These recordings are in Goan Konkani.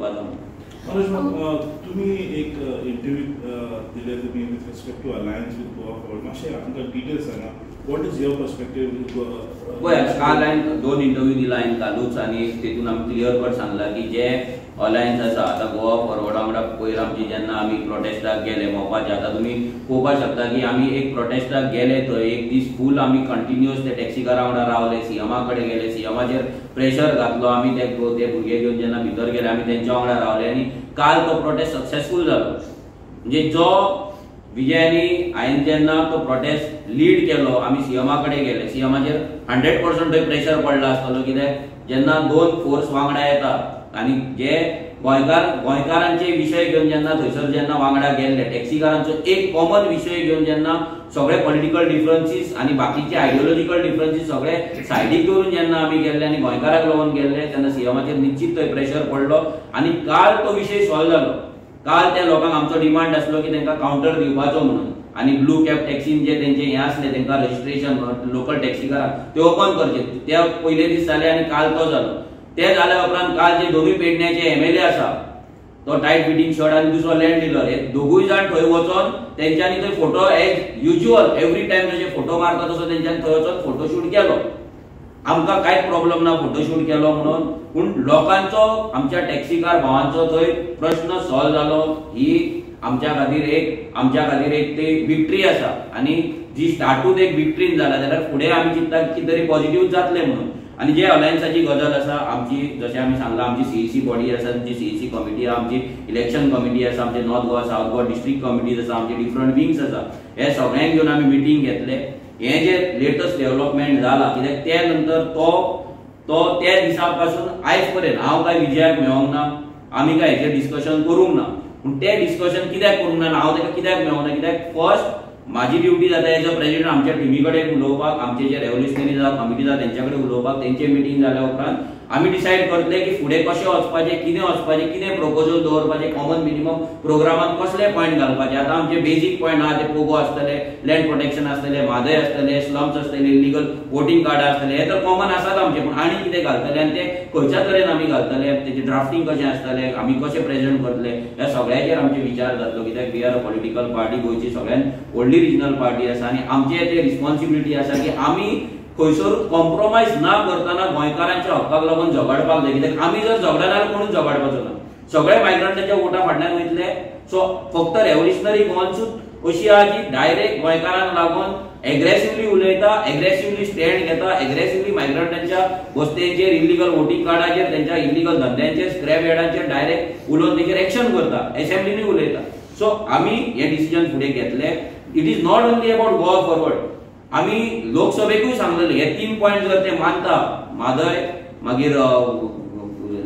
करपाचो. मनोज, तुमी एक इंटरव्यू दिले तुमी with respect to alliance with Goa Forward. मातशें आमकां डिटेल्स सांगा, what is your perspective? पळय, काल हांवें 2 इंटरव्यू दिला हांवें कालूच आनी तेतून आमी क्लियर कट सांगला की जे अलायन्स आसा आतां गोवा फॉरवर्डा वांगडा पयर आमची जेन्ना आमी प्रोटेस्टाक गेले मोपाचे, आतां तुमी पळोवपाक शकता की आमी एक प्रोटेस्टाक गेले थंय एक दीस फूल आमी कंटिन्युअस ते टॅक्सीकारा वांगडा रावले, सीएमा कडेन गेले, सीएमाचेर प्रेशर घातलो आमी, ते भुरगे घेवन जेन्ना भितर गेले आमी तेंच्या वांगडा रावले आनी काल तो प्रोटेस्ट सक्सेसफूल जालो. म्हणजे जो विजयानी हांवें जेन्ना तो प्रोटेस्ट लीड केलो, आमी सीएमा कडेन गेले, सीएमाचेर 100% थंय प्रेशर पडला आसतलो, कित्याक जेन्ना 2 फोर्स वांगडा येता आनी जे गोंयकारांचे विशय घेवन जेन्ना थंयसर जेन्ना वांगडा गेल्ले टॅक्सीकारांचो एक कॉमन विशय घेवन जेन्ना सगळे पॉलिटिकल डिफरन्सीस आनी बाकीचे आयडियोलॉजिकल डिफरन्सीस सगळे सायडीक दवरून जेन्ना आमी गेल्ले आनी गोंयकाराक लागून गेल्ले तेन्ना सीएमाचेर निश्चित थंय प्रेशर पडलो आनी काल तो विशय सॉल्व जालो. काल त्या लोकांक आमचो डिमांड आसलो की तांकां कावंटर दिवपाचो म्हणून आनी ब्लू कॅब टॅक्सीन जे तेंचे हें आसले तांकां रजिस्ट्रेशन लोकल टॅक्सीकारांक ते ओपन करचे, ते पयले दीस जाले आनी काल तो जालो. ते जाल्या उपरांत काल जे दोनूय पेडण्याचे एमएलए आसा, तो टायट फिटींग शर्ट आनी दुसरो लँड डिलर, हे दोगूय जाण थंय वचोन तेंच्यांनी थंय photo as usual every time जशे फोटो मारता तसो तेंच्यांनी थंय वचोन फोटोशूट केलो. आमकां कांयच प्रॉब्लम ना फोटोशूट केलो म्हणून, पूण लोकांचो आमच्या टॅक्सीकार भावांचो थंय प्रश्न सॉल्व जालो ही आमच्या खातीर एक ती विक्ट्री आसा आनी जी स्टार्टूच एक विक्ट्रीन जाला जाल्यार फुडें आमी चिंतता की तरी पॉझिटिव्ह जातलें म्हणून. आनी जे अलायन्साची गजाल आसा आमची, जशें आमी सांगलां आमची सीईसी बॉडी आसा, आमची सीईसी कमिटी आसा, आमची इलेक्शन कमिटी आसा, आमचे North Goa South Goa district committees आसा, आमचे डिफरंट विंग्स आसा, हे सगळ्यांक घेवन आमी मिटींग घेतले. हे जे लेटस्ट डेव्हलपमेंट जाला कित्याक ते नंतर तो तो त्या दिसा पासून आयज पर्यंत हांव काय विजयाक मेळोंक ना, आमी काय हेचेर डिस्कशन करूंक ना. पूण ते डिस्कशन कित्याक करूंक ना, हांव ताका कित्याक मेळोंक ना, कित्याक फर्स्ट माझी ड्युटी जाता एज अ प्रेसिडेंट आमच्या टिमी कडेन उलोवपाक, आमचे जे रेव्होल्युशनरी जावं कमिटी जावं तेंच्या कडेन उलोवपाक, तेंचे मिटींग जाल्या उपरांत आमी डिसायड करतले की फुडें कशें वचपाचें, कितें वचपाचें, कितें प्रपोजल दवरपाचें, कॉमन मिनिमम प्रोग्रामान कसले पॉयंट घालपाचे. आतां आमचे बेजीक पॉयंट आहा ते पोगो आसतले, लँड प्रोटेक्शन आसतले, म्हादय आसतले, स्लम्स आसतले, इलिगल वोटींग कार्डां आसतले, हे तर कॉमन आसात आमचे, पूण आनी कितें घालतले आनी ते खंयच्या तरेन आमी घालतले, तेजें ड्राफ्टींग कशें आसतलें, आमी कशें प्रेजेंट करतले, ह्या सगळ्याचेर आमचे विचार जातलो. कित्याक we are a political party, गोंयची सगळ्यान व्हडली रिजनल पार्टी आसा आनी आमचे ते रिस्पॉन्सिबिलिटी आसा की आमी खंयसर कॉम्प्रोमायज ना करतना गोंयकारांच्या हक्काक लागून झगडपाक जाय. कित्याक आमी जर झगडना जाल्यार कोणूच झगडपाचो ना, सगळे मायग्रंटाच्या वोटा फाटल्यान वयतले. सो फक्त रेव्होल्युशनरी गोवन्सूच अशी आहा जी डायरेक्ट गोंयकारांक लागून एग्रेसिवली उलयता, एग्रेसिवली स्टँड घेता, एग्रेसिवली मायग्रंटांच्या वस्तेंचेर, इलिगल वोटींग कार्डाचेर, त्यांच्या इलिगल धंद्यांचेर, स्क्रॅप यार्डांचेर डायरेक्ट उलोवन तेचेर एक्शन करता, एसेंब्लीनी उलयता. सो आमी हे डिसिजन फुडें घेतले. It is not only about Goa Forward, आमी लोकसभेकूय सांगलेले हे 3 पॉयंट जर ते मानता, म्हादय, मागीर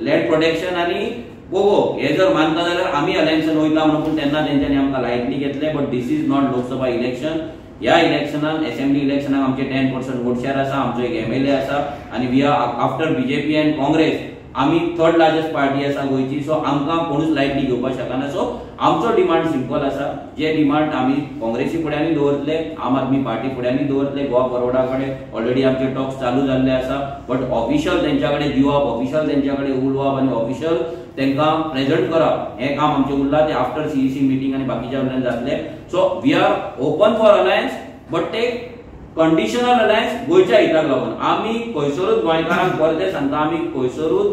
लँड प्रोटेक्शन आनी पोगो, हे जर मानता जाल्यार आमी अलायन्सान वयता म्हणून, पूण तेन्ना तेंच्यांनी आमकां लायटली घेतले. But this is not Lok Sabha election. ह्या इलेक्शनान, एसेंब्ली इलेक्शनाक आमचे 10% वोट शेअर आसा, आमचो एक एमएलए आसा आनी we are after BJP and Congress आमी थर्ड लार्जस्ट पार्टी आसा गोंयची. सो आमकां कोणूच लायटली घेवपाक शकना. सो आमचो डिमांड सिंपल आसा, जे डिमांड आमी काँग्रेसी फुड्यांनी दवरतले, आम आदमी पार्टी फुड्यांनी दवरतले, गोवा फॉरवर्डा कडेन ऑलरेडी आमचे टॉक्स चालू जाल्ले आसा, बट ऑफिशियल तेंच्या कडेन दिवप, ऑफिशियल तेंच्या कडेन उलोवप आनी ऑफिशियल तांकां प्रेझेंट करप हें काम आमचें उरलां, तें आफ्टर सीईसी मिटींग आनी बाकीच्या वयल्यान जातलें. So we are open for alliance, but ते कंडिशनल अलायन्स गोंयच्या हिताक लागून. आमी खंयसरूच गोंयकारांक परते सांगता, आमी खंयसरूच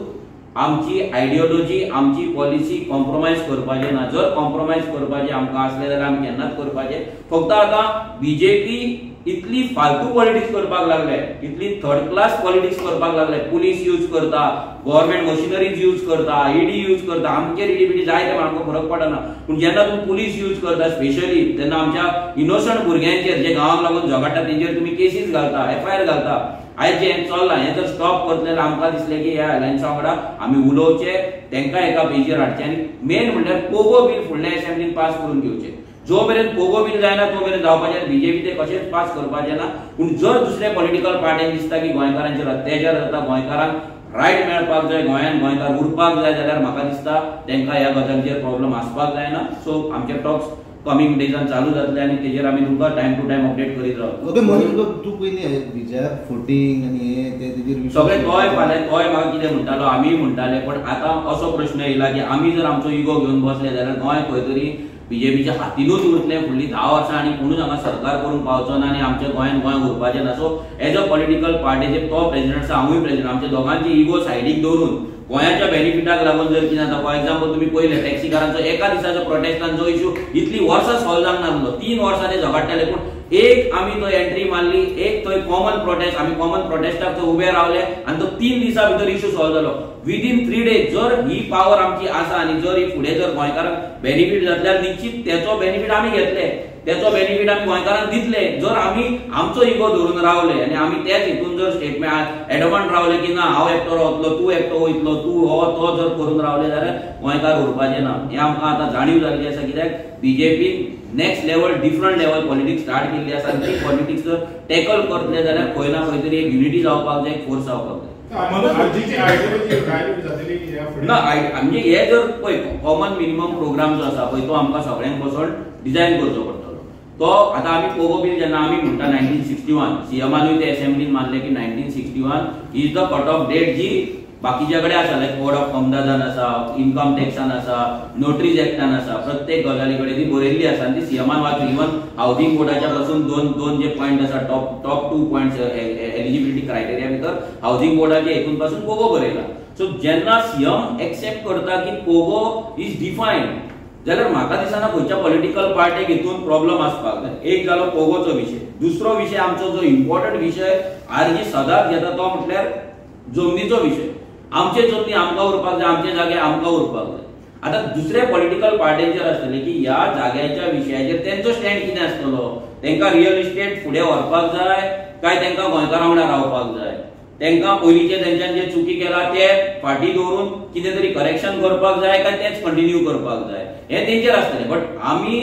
आमची आयडियोलॉजी, आमची पॉलिसी कॉम्प्रोमायज करपाचें ना. जर कॉम्प्रोमायज करपाचें आमकां आसलें जाल्यार आमी केन्नाच करपाचें. फक्त आतां बीजेपी इतली फालतू पॉलिटिक्स करपाक लागले, इतली थर्ड क्लास पॉलिटिक्स करपाक लागले, पुलीस यूज करता, गव्हर्मेंट मशिनरीज यूज करता, ईडी यूज करता, आमचेर ईडी बिडी जाय ते आमकां फरक पडना, पूण जेन्ना तुमी पुलीस यूज करता स्पेशली तेन्ना आमच्या इनोसंट भुरग्यांचेर जे गांवांक लागून झगडटा तेंचेर तुमी केसीस घालता, एफआयआर घालता. आयज जें चल्लां हें जर स्टॉप करतले जाल्यार आमकां दिसलें की ह्या अलायन्सा वांगडा आमी उलोवचें, तांकां एका पेजीर हाडचें आनी मेन म्हणल्यार पोगो बील फुडल्या एसेंब्लीन पास करून घेवचें. जो मेरेन पोगो बील जायना तो मेरेन जावपाचें, बीजेपी ते कशेंच पास करपाचें ना. पूण जर दुसऱ्या पॉलिटिकल पार्ट्यांक दिसता की गोंयकारांचेर अत्याचार जाता, गोंयकारांक रायट मेळपाक जाय, गोंयांत गोंयकार उरपाक जाय, जाल्यार म्हाका दिसता तांकां ह्या गजालीचेर प्रॉब्लम आसपाक जायना. सो आमचे टॉक्स कमींग डेजान चालू जातले आनी तेजेर आमी तुमकां टायम टू टायम अपडेट करीत रावतले. ओके मनोज, तूं पयलीं विजयाक फोटींग आनी हे ते तेजेर सगळे तोय फाल्यां तोय म्हाका कितें म्हणटालो, आमीय म्हणटाले, पण आतां असो प्रश्न येयला की आमी जर आमचो इगो घेवन बसले जाल्यार गोंय खंय तरी बीजेपीच्या हातीनूच उरतलें फुडलीं 10 वर्सां आनी कोणूच हांगा सरकार करूंक पावचो ना आनी आमच्या गोंयान गोंय उरपाचें ना. सो एज अ पॉलिटिकल पार्टीचे तो प्रेजिडेंट आसा, हांवूय प्रेजिडेंट, आमच्या दोगांची इगो सायडीक दवरून गोंयाच्या बेनिफिटाक लागून जर कितें जाता, फॉर एग्जाम्पल तुमी पळयलें टॅक्सीकारांचो एका दिसाचो प्रोटेस्टांचो इशू इतली वर्सां सॉल्व जावंक नासलो, 3 वर्सां ते झगडटाले, पूण एक आमी तो एंट्री मारली, एक थंय कॉमन प्रोटेस्ट, आमी कॉमन प्रोटेस्टाक थंय उबे रावले आनी तो 3 दिसां भितर इशू सॉल्व जालो विदीन 3 डेज. जर ही पावर आमची आसा आनी जर ही फुडें जर गोंयकारांक बेनिफीट जातल्यार निश्चित तेचो बेनिफीट आमी घेतले, तेचो बेनिफीट आमी गोंयकारांक दितले. जर आमी आमचो इगो धरून रावले आनी आमी तेच हितून जर स्टेटमेंट एडवंट रावले की ना हांव एकटो रावतलो, तूं एकटो वयतलो, तूं हो तो जर करून रावले जाल्यार गोंयकार उरपाचें ना. हें आमकां आतां जाणीव जाल्ली आसा, कित्याक बीजेपीन next level different level politics start केल्ली आसा आनी ती पॉलिटिक्स जर टॅकल करतले जाल्यार खंय ना खंय तरी एक युनिटी जावपाक जाय, एक फोर्स जावपाक जाय. ना म्हणजे हे जर पळय कॉमन मिनिमम प्रोग्राम जो आसा पळय तो आमकां सगळ्यांक बसोन डिजायन करचो पडटलो. तो आतां आमी पोगो बील जेन्ना आमी म्हणटा 1961 सीएमानूय ते असेंब्लीन मानले की 1961 is the cut off date जी बाकीच्या कडेन आसा, लायक कोड ऑफ कॉन्डक्टान आसा, इन्कम टॅक्सान आसा, नोटरीज एक्टान आसा, प्रत्येक गजाली कडेन ती बरयल्ली आसा आनी ती सीएमान वाचली. इवन हावसिंग बोर्डाच्या पासून दोन जे पॉयंट आसा टॉप 2 पॉयंट्स एलिजिबिलिटी क्रायटेरिया भितर हावसिंग बोर्डाच्या हेतून पासून पोगो बरयला. सो जेन्ना सीएम एक्सेप्ट करता की पोगो is defined जाल्यार म्हाका दिसना खंयच्या पॉलिटिकल पार्टीक हितून प्रॉब्लम आसपाक जाय. एक जालो पोगोचो विशय. दुसरो विशय आमचो जो इम्पॉर्टंट विशय आरजी सदांच घेता तो म्हटल्यार जमनीचो विशय. आमचे जमनी आमकां उरपाक जाय, आमचे जागे आमकां उरपाक जाय. आतां दुसऱ्या पॉलिटिकल पार्टींचेर आसतले की ह्या जाग्याच्या विशयाचेर तेंचो स्टँड कितें आसतलो, तेंकां रियल इस्टेट फुडें व्हरपाक जाय काय तेंकां गोंयकारां वांगडा रावपाक जाय, तेंकां पयलींचे तेंच्यान जे चुकी केला ते फाटीं दवरून कितें तरी करेक्शन करपाक जाय काय तेच कंटिन्यू करपाक जाय, हें तेंचेर आसतलें. बट आमी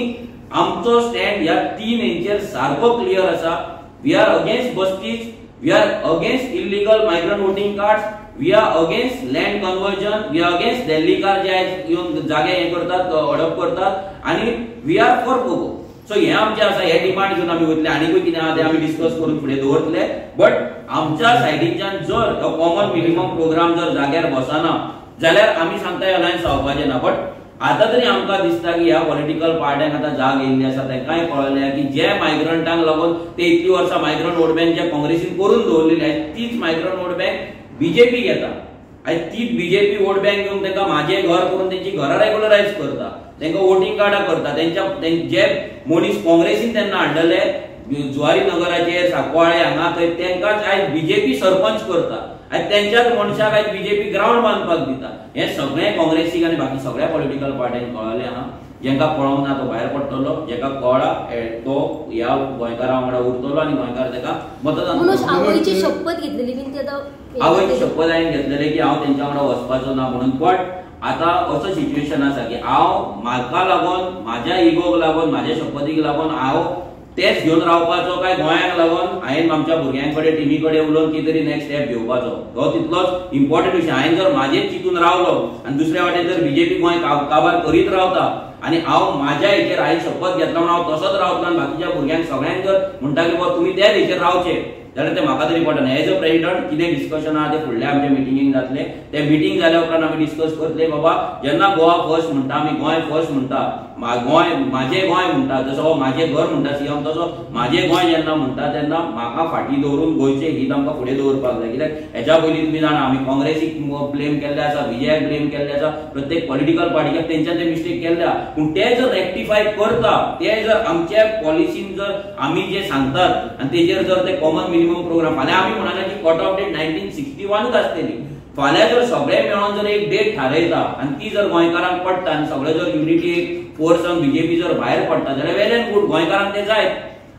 आमचो स्टँड ह्या 3 हेंचेर सारको क्लियर आसा. We are against बस्तीज, we are against illegal migrant voting cards, we are against land conversion, we are against दिल्लीकार जे आयज येवन जागे हे करतात, हडप करतात, आनी we are for Pogo. So हे आमचे आसा, हे डिमांड घेवन आमी वयतले. आनीकूय कितें आहा तें आमी डिस्कस करून फुडें दवरतले. बट आमच्या सायडीच्यान जर हो कॉमन मिनिमम प्रोग्राम जर जाग्यार बसना जाल्यार आमी सांगता अलायन्स जावपाचें ना. बट आतां तरी आमकां दिसता की ह्या पॉलिटिकल पार्ट्यांक आतां जाग येयल्ली आसा, तांकांय कळ्ळें की जे मायग्रंटांक लागून ते इतली वर्सां मायग्रंट वोट बँक जे काँग्रेसीन करून दवरलेली आयज तीच मायग्रंट वोट बँक बीजेपी घेता. आयज तीच बीजेपी वोट बँक घेवन तांकां माझें घर करून तेंची घरां रेगुलरायज करता, तांकां वोटींग कार्डां करता. तेंच्या जे मनीस काँग्रेसीन तेन्ना हाडलेले जुवारी नगराचेर, सांकवाळे हांगा थंय, तांकांच आयज बीजेपी सरपंच करता. आयज तेंच्याच मनशाक आयज बीजेपी ग्रावंड बांदपाक दिता. हें सगळें काँग्रेसीक आनी बाकी सगळ्या पॉलिटिकल पार्ट्यांक कळ्ळें आहा. जेंका कळोंक ना तो भायर पडटलो, जेका कळ्ळा तो ह्या गोंयकारां वांगडा उरतलो आनी गोंयकार तेका मतदान. आवयची शपथ घेतलेली बीन ते आतां आवयची शपथ हांवें घेतलेली की हांव तेंच्या वांगडा वचपाचो ना म्हणून. बट आतां असो सिच्युएशन आसा की हांव म्हाका लागून, म्हाज्या इगोक लागून, म्हाज्या शपथीक लागून हांव तेच घेवन रावपाचो काय गोंयांक लागून हांवें आमच्या भुरग्यां कडेन टिमी कडेन उलोवन कितें तरी नेक्स्ट स्टेप घेवपाचो, हो तितलोच इम्पॉर्टंट विशय. हांवें जर म्हाजेच चिंतून रावलो आनी दुसऱ्या वाटेन जर बीजेपी गोंय काबार करीत रावता आनी हांव म्हाज्या हेचेर हांवें शपथ घेतला म्हणून हांव तसोच रावतलो आनी बाकीच्या भुरग्यांक सगळ्यांक जर म्हणटा की बाबा तुमी त्याच हेचेर रावचे जाल्यार ते म्हाका तरी पडना. एज अ प्रेजिडंट कितें डिस्कशन आहा तें फुडल्या आमच्या मिटिंगेक जातलें. ते मिटींग जाल्या उपरांत आमी डिस्कस करतले बाबा जेन्ना गोवा फर्स्ट म्हणटा, आमी गोंय फर्स्ट म्हणटा, गोंय म्हाजें गोंय म्हणटा, जसो हो म्हाजें घर म्हणटा सीएम, तसो म्हाजें गोंय जेन्ना म्हणटा तेन्ना म्हाका फाटीं दवरून गोंयचें हीत आमकां फुडें दवरपाक जाय. कित्याक हेच्या पयलीं तुमी जाणा आमी काँग्रेसीक ब्लेम केल्ले आसा, विजयाक ब्लेम केल्ले आसा, प्रत्येक पॉलिटिकल पार्टीक तेंच्यान ते मिस्टेक केल्ले आहा. पूण ते जर रेक्टिफाय करता, ते जर आमच्या पॉलिसीन जर आमी जे सांगतात आनी तेजेर जर ते कॉमन मिनिमम प्रोग्राम, फाल्यां आमी म्हणाले की कट ऑफ डेट 1961 आसतली. फाल्यां जर सगळे मेळोन जर एक डेट थारयता आनी ती जर गोंयकारांक पडटा आनी सगळे जर युनिटी एक फोर्सान बीजेपी जर भायर पडटा जाल्यार वेल एंड गूड, गोंयकारांक ते जायत.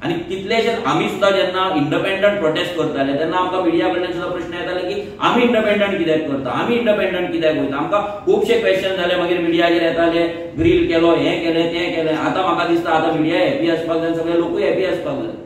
आनी कितलेशेच आमी सुद्दां जेन्ना इंडिपेंडंट प्रोटेस्ट करताले तेन्ना आमकां मिडिया कडल्यान सुद्दां प्रश्न येताले की आमी इंडिपेंडंट कित्याक करता, आमी इंडिपेंडंट कित्याक वयता. आमकां खुबशे क्वेश्चन जाले, मागीर मिडियाचेर येताले ग्रील केलो, हें केलें, तें केलें. आतां म्हाका दिसता आतां मिडिया हॅपी आसपाक जाय, सगळे लोकूय हॅपी आसपाक जाय.